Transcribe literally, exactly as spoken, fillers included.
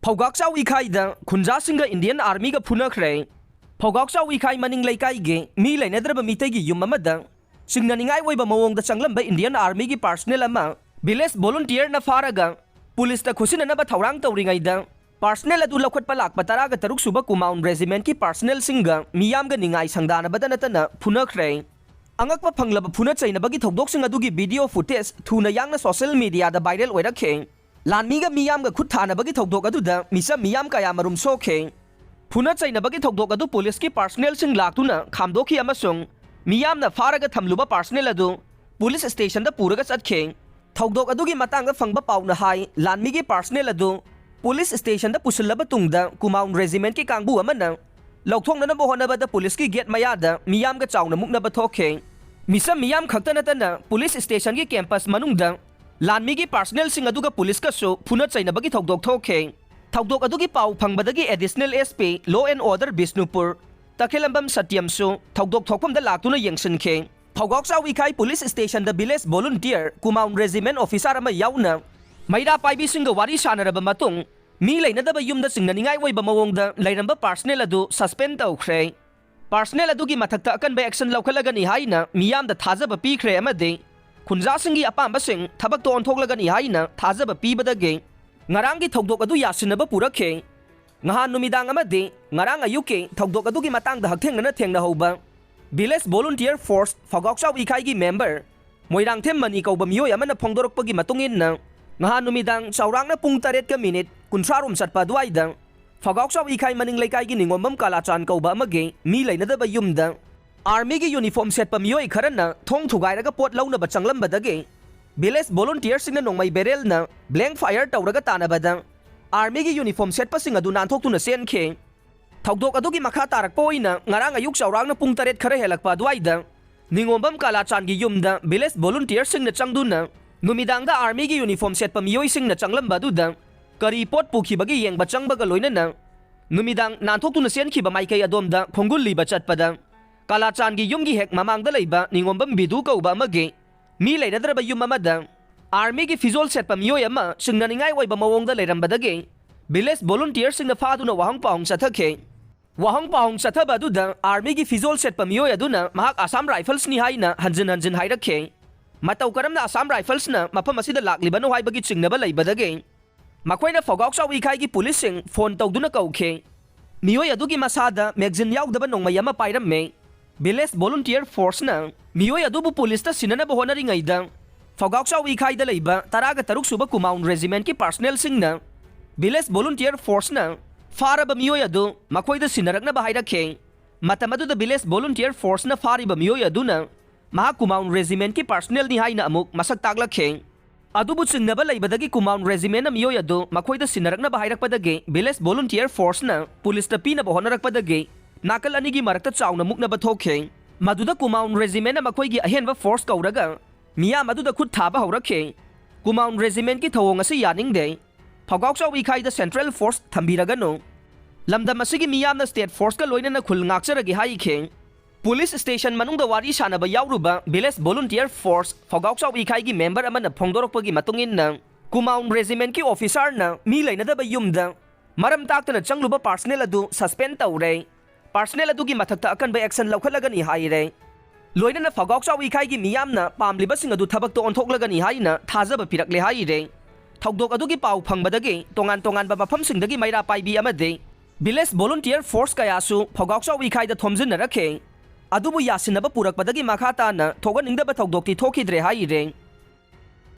ꯐꯧꯒꯥꯛꯆꯥꯎ ꯏꯈꯥꯏꯗ ꯈꯨꯟꯖꯥꯁꯤꯡꯒ Indian ꯑꯥꯔꯃꯤꯒ ꯐꯨꯅꯈ꯭ꯔꯦ꯫ ꯐꯧꯒꯥꯛꯆꯥꯎ ꯏꯈꯥꯏ ꯃꯅꯤꯡ ꯂꯩꯀꯥꯏꯒꯤ ꯃꯤ ꯂꯩꯅꯗ꯭ꯔꯕ ꯃꯤꯇꯩꯒꯤ ꯌꯨꯝ ꯑꯃꯗ ꯆꯤꯡꯅꯅꯤꯡꯉꯥꯏ ꯑꯣꯏꯕ ꯃꯑꯣꯡꯗ ꯆꯪꯂꯝꯕ ꯏꯟꯗꯤꯌꯟ ꯑꯥꯔꯃꯤꯒꯤ ꯄꯥꯔꯁꯅꯦꯜ ꯑꯃ ꯚꯤꯂꯦꯖ ꯚꯣꯂꯨꯟꯇꯤꯌꯔꯅ ꯐꯥꯔꯒ ꯄꯨꯂꯤꯁꯇ ꯈꯨꯠꯁꯤꯟꯅꯅꯕ ꯊꯧꯔꯥꯡ ꯇꯧꯔꯤꯉꯩꯗ, ꯄꯥꯔꯁꯅꯦꯜ ꯑꯗꯨ ꯂꯧꯈꯠꯄ ꯂꯥꯛꯄ ꯇꯔꯥꯒ ꯇꯔꯨꯛ ꯁꯨꯕ ꯀꯨꯃꯥꯎꯟ ꯔꯦꯖꯤꯃꯦꯟꯠꯀꯤ ꯄꯥꯔꯁꯅꯦꯜꯁꯤꯡꯒ ꯃꯤꯌꯥꯝꯒ ꯅꯤꯡꯉꯥꯏ ꯁꯪꯗꯥꯅꯕꯗ ꯅꯠꯇꯅ ꯐꯨꯅꯈ꯭ꯔꯦ꯫ ꯑꯉꯛꯄ ꯐꯪꯂꯕ ꯐꯨꯅ ꯆꯩꯅꯕꯒꯤ ꯊꯧꯗꯣꯛꯁꯤꯡ ꯑꯗꯨꯒꯤ ꯚꯤꯗꯤꯑꯣ ꯐꯨꯇꯦꯖ ꯊꯨꯅ ꯌꯥꯡꯅ ꯁꯣꯁꯤꯌꯦꯜ ꯃꯤꯗꯤꯌꯥꯗ ꯚꯥꯏꯔꯦꯜ ꯑꯣꯏꯔꯛꯈꯤ꯫ ꯂꯥꯟꯃꯤꯒ ꯃꯤꯌꯥꯝꯒ ꯈꯨꯠ ꯊꯥꯅꯕꯒꯤ ꯊꯧꯗꯣꯛ ꯑꯗꯨꯗ ꯃꯤꯆꯝ ꯃꯤꯌꯥꯝ ꯀꯌꯥ ꯃꯔꯨꯝ ꯁꯣꯛꯈꯤ꯫ ꯐꯨꯅ ꯆꯩꯅꯕꯒꯤ ꯊꯧꯗꯣꯛ ꯑꯗꯨ ꯄꯨꯂꯤꯁꯀꯤ ꯄꯥꯔꯁꯅꯦꯜꯁꯤꯡ ꯂꯥꯛꯇꯨꯅ ꯈꯥꯝꯗꯣꯛꯈꯤ ꯑꯃꯁꯨꯡ ꯃꯤꯌꯥꯝꯅ ꯐꯥꯔꯒ ꯊꯝꯂꯨꯕ ꯄꯥꯔꯁꯅꯦꯜ ꯑꯗꯨ ꯄꯨꯂꯤꯁ ꯁ꯭ꯇꯦꯁꯟꯗ ꯄꯨꯔꯒ ꯆꯠꯈꯤ꯫ ꯊꯧꯗꯣꯛ ꯑꯗꯨꯒꯤ ꯃꯇꯥꯡꯗ ꯐꯪꯕ ꯄꯥꯎꯅ ꯍꯥꯏ, ꯂꯥꯟꯃꯤꯒꯤ ꯄꯥꯔꯁꯅꯦꯜ ꯑꯗꯨ ꯄꯨꯂꯤꯁ ꯁ꯭ꯇꯦꯁꯟꯗ ꯄꯨꯁꯤꯜꯂꯕ ꯇꯨꯡꯗ ꯀꯨꯃꯥꯎꯟ ꯔꯦꯖꯤꯃꯦꯟꯠꯀꯤ ꯀꯥꯡꯕꯨ ꯑꯃꯅ ꯂꯧꯊꯣꯛꯅꯅꯕ ꯍꯣꯠꯅꯕꯗ ꯄꯨꯂꯤꯁꯀꯤ ꯒꯦꯠ ꯃꯌꯥꯗ ꯃꯤꯌꯥꯝꯒ ꯆꯥꯎꯅ ꯃꯨꯛꯅꯕ ꯊꯣꯛꯈꯤ꯫ ꯃꯤꯆꯝ ꯃꯤꯌꯥꯝ ꯈꯛꯇ ꯅꯠꯇꯅ ꯄꯨꯂꯤꯁ ꯁ꯭ꯇꯦꯁꯟꯒꯤ ꯀꯦꯝꯄꯁ ꯃꯅꯨꯡꯗ ꯂꯥꯟꯃꯤꯒꯤ ꯄꯥꯔꯁꯅꯦꯜꯁꯤꯡ ꯑꯗꯨꯒ ꯄꯨꯂꯤꯁꯀꯁꯨ ꯐꯨꯅ ꯆꯩꯅꯕꯒꯤ ꯊꯧꯗꯣꯛ ꯊꯣꯛꯈꯤ꯫ ꯊꯧꯗꯣꯛ ꯑꯗꯨꯒꯤ ꯄꯥꯎ ꯐꯪꯕꯗꯒꯤ additional S P, Law and Order Bishnupur, Takhellambam ꯁꯇ꯭ꯌꯝꯁꯨ ꯊꯧꯗꯣꯛ ꯊꯣꯛꯐꯝꯗ ꯂꯥꯛꯇꯨꯅ ꯌꯦꯡꯁꯤꯟꯈꯤ꯫ ꯐꯧꯒꯥꯎꯆꯥꯎ ꯏꯈꯥꯏ ꯄꯨꯂꯤꯁ ꯁ꯭ꯇꯦꯁꯟꯗ village volunteer Kumaon regiment officer ꯑꯃ ꯌꯥꯎꯅ ꯃꯩꯔꯥ ꯄꯥꯏꯕꯤꯁꯤꯡꯒ ꯋꯥꯔꯤ ꯁꯥꯟꯅꯔꯕ ꯃꯇꯨꯡ, ꯃꯤ ꯂꯩꯅꯗꯕ ꯌꯨꯝꯗ ꯆꯤꯡꯅꯅꯤꯡꯉꯥꯏ ꯑꯣꯏꯕ ꯃꯑꯣꯡꯗ ꯂꯩꯔꯝꯕ ꯄꯥꯔꯁꯅꯦꯜ ꯑꯗꯨ ꯁꯁꯄꯦꯟ ꯇꯧꯈ꯭ꯔꯦ꯫ ꯄꯥꯔꯁꯅꯦꯜ ꯑꯗꯨꯒꯤ ꯃꯊꯛꯇ ꯑꯀꯟꯕ ꯑꯦꯛꯁꯟ ꯂꯧꯈꯠꯂꯒꯅꯤ ꯍꯥꯏꯅ ꯃꯤꯌꯥꯝꯗ ꯊꯥꯖꯕ ꯄꯤꯈ꯭ꯔꯦ ꯑꯃꯗꯤ ꯈꯨꯟꯖꯥꯁꯤꯡꯒꯤ ꯑꯄꯥꯝꯕꯁꯤꯡ ꯊꯕꯛꯇ ꯑꯣꯟꯊꯣꯛꯂꯒꯅꯤ ꯍꯥꯏꯅ ꯊꯥꯖꯕ ꯄꯤꯕꯗꯒꯤ ꯉꯔꯥꯡꯒꯤ ꯊꯧꯗꯣꯛ ꯑꯗꯨ ꯌꯥꯁꯤꯟꯅꯕ ꯄꯨꯔꯛꯈꯤ꯫ ꯉꯍꯥꯟ ꯅꯨꯃꯤꯗꯥꯡ ꯑꯃꯗꯤ ꯉꯔꯥꯡ ꯑꯌꯨꯛꯀꯤ ꯊꯧꯗꯣꯛ ꯑꯗꯨꯒꯤ ꯃꯇꯥꯡꯗ ꯍꯛꯊꯦꯡꯅꯅ ꯊꯦꯡꯅꯍꯧꯕ ꯚꯤꯂꯦꯖ ꯚꯣꯂꯨꯟꯇꯤꯌꯔ ꯐꯣꯔꯁ ꯐꯧꯒꯥꯎꯆꯥꯎ ꯏꯈꯥꯏꯒꯤ ꯃꯦꯝꯕꯔ ꯃꯣꯏꯔꯥꯡꯊꯦꯝ ꯃꯅꯤ ꯀꯧꯕ ꯃꯤꯑꯣꯏ ꯑꯃꯅ ꯐꯣꯡꯗꯣꯔꯛꯄꯒꯤ ꯃꯇꯨꯡ ꯏꯟꯅ, ꯉꯍꯥꯟ ꯅꯨꯃꯤꯗꯥꯡ ꯆꯥꯎꯔꯥꯛꯅ ꯄꯨꯡ ꯇꯔꯦꯠꯀ ꯃꯤꯅꯤꯠ ꯀꯨꯟꯊ꯭ꯔꯥ ꯔꯣꯝ ꯆꯠꯄ ꯑꯗꯨꯋꯥꯏꯗ ꯐꯧꯒꯥꯎꯆꯥꯎ ꯏꯈꯥꯏ ꯃꯅꯤꯡ ꯂꯩꯀꯥꯏꯒꯤ ꯅꯤꯉꯣꯝꯕꯝ ꯀꯥꯂꯥꯆꯥꯟ ꯀꯧꯕ ꯑꯃꯒꯤ ꯃꯤ ꯂꯩꯅꯗꯕ ꯌꯨꯝꯗ ꯑꯥꯔꯃꯤꯒꯤ ꯌꯨꯅꯤꯐꯣꯔꯝ ꯁꯦꯠꯄ ꯃꯤꯑꯣꯏ ꯈꯔꯅ ꯊꯣꯡ ꯊꯨꯒꯥꯏꯔꯒ ꯄꯣꯠ ꯂꯧꯅꯕ ꯆꯪꯂꯝꯕꯗꯒꯤ ꯚꯤꯂꯦꯖ ꯚꯣꯂꯨꯟꯇꯤꯌꯔꯁꯤꯡꯅ ꯅꯣꯡꯃꯩ ꯕꯦꯔꯦꯜꯅ ꯕ꯭ꯂꯦꯡ ꯐꯥꯌꯔ ꯇꯧꯔꯒ ꯇꯥꯟꯅꯕꯗ ꯑꯥꯔꯃꯤꯒꯤ ꯌꯨꯅꯤꯐꯣꯔꯝ ꯁꯦꯠꯄꯁꯤꯡ ꯑꯗꯨ ꯅꯥꯟꯊꯣꯛꯇꯨꯅ ꯆꯦꯟꯈꯤ꯫ ꯊꯧꯗꯣꯛ ꯑꯗꯨꯒꯤ ꯃꯈꯥ ꯇꯥꯔꯛꯄ ꯑꯣꯏꯅ ꯉꯔꯥꯡ ꯑꯌꯨꯛ ꯆꯥꯎꯔꯥꯛꯅ ꯄꯨꯡ ꯇꯔꯦꯠ ꯈꯔ ꯍꯦꯜꯂꯛꯄ ꯑꯗꯨꯋꯥꯏꯗ ꯅꯤꯉꯣꯝꯕꯝ ꯀꯥꯂꯥꯆꯥꯟꯒꯤ ꯌꯨꯝꯗ ꯚꯤꯂꯦꯖ ꯚꯣꯂꯨꯟꯇꯤꯌꯔꯁꯤꯡꯅ ꯆꯪꯗꯨꯅ ꯅꯨꯃꯤꯗꯥꯡꯗ ꯑꯥꯔꯃꯤꯒꯤ ꯌꯨꯅꯤꯐꯣꯔꯝ ꯁꯦꯠꯄ ꯃꯤꯑꯣꯏꯁꯤꯡꯅ ꯆꯪꯂꯝꯕ ꯑꯗꯨꯗ ꯀꯔꯤ ꯄꯣꯠ ꯄꯨꯈꯤꯕꯒꯤ ꯌꯦꯡꯕ ꯆꯪꯕꯒ ꯂꯣꯏꯅꯅ ꯅꯨꯃꯤꯗꯥꯡ ꯅꯥꯟꯊꯣꯛꯇꯨꯅ ꯆꯦꯟꯈꯤꯕ ꯃꯥꯏꯀꯩ ꯑꯗꯣꯝꯗ ꯈꯣꯡꯒꯨꯜꯂꯤꯕ ꯆꯠꯄꯗ ꯀꯥꯂꯥꯆꯥꯟꯒꯤ ꯌꯨꯝꯒꯤ ꯍꯦꯛ ꯃꯃꯥꯡꯗ ꯂꯩꯕ ꯅꯤꯉꯣꯝꯕꯝ ꯕꯤꯗꯨ ꯀꯧꯕ ꯑꯃꯒꯤ ꯃꯤ ꯂꯩꯅꯗ꯭ꯔꯕ ꯌꯨꯝ ꯑꯃꯗ ꯑꯥꯔꯃꯤꯒꯤ ꯐꯤꯖꯣꯜ ꯁꯦꯠꯄ ꯃꯤꯑꯣꯏ ꯑꯃ ꯆꯤꯡꯅꯅꯤꯡꯉꯥꯏ ꯑꯣꯏꯕ ꯃꯑꯣꯡꯗ ꯂꯩꯔꯝꯕꯗꯒꯤ ꯚꯤꯂꯦꯖ ꯚꯣꯂꯨꯟꯇꯤꯌꯔꯁꯤꯡꯅ ꯐꯥꯗꯨꯅ ꯋꯥꯍꯪ ꯄꯥꯎꯍꯪ ꯆꯠꯊꯈꯤ꯫ ꯋꯥꯍꯪ ꯄꯥꯎꯍꯪ ꯆꯠꯊꯕ ꯑꯗꯨꯗ ꯑꯥꯔꯃꯤꯒꯤ ꯐꯤꯖꯣꯜ ꯁꯦꯠꯄ ꯃꯤꯑꯣꯏ ꯑꯗꯨꯅ ꯃꯍꯥꯛ ꯑꯁꯥꯝ ꯔꯥꯏꯐꯜꯁꯅꯤ ꯍꯥꯏꯅ ꯍꯟꯖꯤꯟ ꯍꯟꯖꯤꯟ ꯍꯥꯏꯔꯛꯈꯤ꯫ ꯃꯇꯧ ꯀꯔꯝꯅ ꯑꯁꯥꯝ ꯔꯥꯏꯐꯜꯁꯅ ꯃꯐꯝ ꯑꯁꯤꯗ ꯂꯥꯛꯂꯤꯕꯅꯣ ꯍꯥꯏꯕꯒꯤ ꯆꯤꯡꯅꯕ ꯂꯩꯕꯗꯒꯤ ꯃꯈꯣꯏꯅ ꯐꯧꯒꯥꯎꯆꯥꯎ ꯏꯀꯥꯏꯒꯤ ꯄꯨꯂꯤꯁꯁꯤꯡ ꯐꯣꯟ ꯇꯧꯗꯨꯅ ꯀꯧꯈꯤ꯫ ꯃꯤꯑꯣꯏ ꯑꯗꯨꯒꯤ ꯃꯁꯥꯗ ꯃꯦꯒꯖꯤꯟ ꯌꯥꯎꯗꯕ ꯅꯣꯡꯃꯩ ꯑꯃ ꯄꯥꯏꯔꯝꯃꯤ꯫ ꯚꯤꯂꯦꯖ ꯚꯣꯂꯨꯟꯇꯤꯌꯔ ꯐꯣꯔꯁꯅ ꯃꯤꯑꯣꯏ ꯑꯗꯨꯕꯨ ꯄꯨꯂꯤꯁꯇ ꯁꯤꯟꯅꯅꯕ ꯍꯣꯠꯅꯔꯤꯉꯩꯗ ꯐꯧꯒꯥꯎꯆꯥꯎ ꯏꯀꯥꯏꯗ ꯂꯩꯕ ꯇꯔꯥꯒ ꯇꯔꯨꯛ ꯁꯨꯕ ꯀꯨꯃꯥꯎꯟ ꯔꯦꯖꯤꯃꯦꯟꯠꯀꯤ ꯄꯥꯔꯁꯅꯦꯜꯁꯤꯡꯅ ꯚꯤꯂꯦꯖ ꯚꯣꯂꯨꯟꯇꯤꯌꯔ ꯐꯣꯔꯁꯅ ꯐꯥꯔꯕ ꯃꯤꯑꯣꯏ ꯑꯗꯨ ꯃꯈꯣꯏꯗ ꯁꯤꯟꯅꯔꯛꯅꯕ ꯍꯥꯏꯔꯛꯈꯤ꯫ ꯃꯇꯝ ꯑꯗꯨꯗ ꯚꯤꯂꯦꯖ ꯚꯣꯂꯨꯟꯇꯤꯌꯔ ꯐꯣꯔꯁꯅ ꯐꯥꯔꯤꯕ ꯃꯤꯑꯣꯏ ꯑꯗꯨꯅ ꯃꯍꯥꯛ ꯀꯨꯃꯥꯎꯟ ꯔꯦꯖꯤꯃꯦꯟꯠꯀꯤ ꯄꯥꯔꯁꯅꯦꯜꯅꯤ ꯍꯥꯏꯅ ꯑꯃꯨꯛ ꯃꯁꯛ ꯇꯥꯛꯂꯛꯈꯤ꯫ ꯑꯗꯨꯕꯨ ꯆꯤꯡꯅꯕ ꯂꯩꯕꯗꯒꯤ ꯀꯨꯃꯥꯎꯟ ꯔꯦꯖꯤꯃꯦꯟꯠꯅ ꯃꯤꯑꯣꯏ ꯑꯗꯨ ꯃꯈꯣꯏꯗ ꯁꯤꯟꯅꯔꯛꯅꯕ ꯍꯥꯏꯔꯛꯄꯗꯒꯤ ꯚꯤꯂꯦꯖ ꯚꯣꯂꯨꯟꯇꯤꯌꯔ ꯐꯣꯔꯁꯅ ꯄꯨꯂꯤꯁꯇ ꯄꯤꯅꯕ ꯍꯣꯠꯅꯔꯛꯄꯗꯒꯤ ꯅꯥꯀꯜ ꯑꯅꯤꯒꯤ ꯃꯔꯛꯇ ꯆꯥꯎꯅ ꯃꯨꯛꯅꯕ ꯊꯣꯛꯈꯤ꯫ ꯃꯗꯨꯗ ꯀꯨꯃꯥꯎꯟ ꯔꯦꯖꯤꯃꯦꯟꯠꯅ ꯃꯈꯣꯏꯒꯤ ꯑꯍꯦꯟꯕ ꯐꯣꯔꯁ ꯀꯧꯔꯒ ꯃꯤꯌꯥꯝ ꯑꯗꯨꯗ ꯈꯨꯠ ꯊꯥꯕ ꯍꯧꯔꯛꯈꯤ꯫ ꯀꯨꯃꯥꯎꯟ ꯔꯦꯖꯤꯃꯦꯟꯠꯀꯤ ꯊꯧꯑꯣꯡ ꯑꯁꯤ ꯌꯥꯅꯤꯡꯗꯦ꯫ ꯐꯧꯒꯥꯎꯆꯥꯎ ꯏꯀꯥꯏꯗ ꯁꯦꯟꯇ꯭ꯔꯦꯜ ꯐꯣꯔꯁ ꯊꯝꯕꯤꯔꯒꯅꯨ꯫ ꯂꯝꯗꯝ ꯑꯁꯤꯒꯤ ꯃꯤꯌꯥꯝꯅ ꯁ꯭ꯇꯦꯠ ꯐꯣꯔꯁꯀ ꯂꯣꯏꯅꯅ ꯈꯨꯜ ꯉꯥꯛꯆꯔꯒꯦ ꯍꯥꯏꯈꯤ꯫ ꯄꯨꯂꯤꯁ ꯁ꯭ꯇꯦꯁꯟ ꯃꯅꯨꯡꯗ ꯋꯥꯔꯤ ꯁꯥꯟꯅꯕ ꯌꯥꯎꯔꯨꯕ ꯚꯤꯂꯦꯖ ꯚꯣꯂꯨꯟꯇꯤꯌꯔ ꯐꯣꯔꯁ ꯐꯧꯒꯥꯎꯆꯥꯎ ꯏꯀꯥꯏꯒꯤ ꯃꯦꯝꯕꯔ ꯑꯃꯅ ꯐꯣꯡꯗꯣꯔꯛꯄꯒꯤ ꯃꯇꯨꯡ ꯏꯟꯅ ꯀꯨꯃꯥꯎꯟ ꯔꯦꯖꯤꯃꯦꯟꯠꯀꯤ ꯑꯣꯐꯤꯁꯥꯔꯅ ꯃꯤ ꯂꯩꯅꯗꯕ ꯌꯨꯝꯗ ꯃꯔꯝ ꯇꯥꯛꯇꯅ ꯆꯪꯂꯨꯕ ꯄꯥꯔꯁꯅꯦꯜ ꯑꯗꯨ ꯁꯁꯄꯦꯟ ꯇꯧꯔꯦ꯫ ꯄꯥꯔꯁꯅꯦꯜ ꯑꯗꯨꯒꯤ ꯃꯊꯛꯇ ꯑꯀꯟꯕ ꯑꯦꯛꯁꯟ ꯂꯧꯈꯠꯂꯒꯅꯤ ꯍꯥꯏꯔꯦ꯫ ꯂꯣꯏꯅꯅ ꯐꯧꯒꯥꯎꯆꯥꯎ ꯏꯀꯥꯏꯒꯤ ꯃꯤꯌꯥꯝꯅ ꯄꯥꯝꯂꯤꯕꯁꯤꯡ ꯑꯗꯨ ꯊꯕꯛꯇ ꯑꯣꯟꯊꯣꯛꯂꯒꯅꯤ ꯍꯥꯏꯅ ꯊꯥꯖꯕ ꯄꯤꯔꯛꯂꯦ ꯍꯥꯏꯔꯦ꯫ ꯊꯧꯗꯣꯛ ꯑꯗꯨꯒꯤ ꯄꯥꯎ ꯐꯪꯕꯗꯒꯤ ꯇꯣꯉꯥꯟ ꯇꯣꯉꯥꯟꯕ ꯃꯐꯝꯁꯤꯡꯗꯒꯤ ꯃꯩꯔꯥ ꯄꯥꯏꯕꯤ ꯑꯃꯗꯤ ꯚꯤꯂꯦꯖ ꯚꯣꯂꯨꯟꯇꯤꯌꯔ ꯐꯣꯔꯁ ꯀꯌꯥꯁꯨ ꯐꯧꯒꯥꯎꯆꯥꯎ ꯏꯀꯥꯏꯗ ꯊꯣꯝꯖꯤꯟꯅꯔꯛꯈꯤ꯫ ꯑꯗꯨꯕꯨ ꯌꯥꯁꯤꯟꯅꯕ ꯄꯨꯔꯛꯄꯗꯒꯤ ꯃꯈꯥ ꯇꯥꯅ ꯊꯣꯛꯍꯟꯅꯤꯡꯗꯕ ꯊꯧꯗꯣꯛꯇꯤ ꯊꯣꯛꯈꯤꯗ꯭ꯔꯦ ꯍꯥꯏꯔꯦ꯫